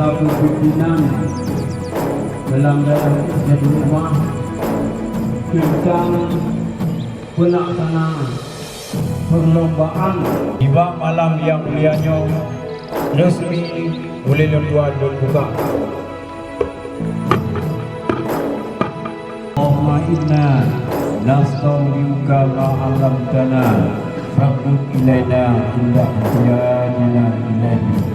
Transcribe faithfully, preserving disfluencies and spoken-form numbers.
Selaku pimpinan dalam dayah Jablumak teuntang peulaksanaan perlombaan. Nibak malam nyang mulia nyoe, resmi ulée lôn tuan lôn buka. Allahumma inna nastaghfiruka ma 'allamtana, fakhudh ilaina inda hajatana ilaihi.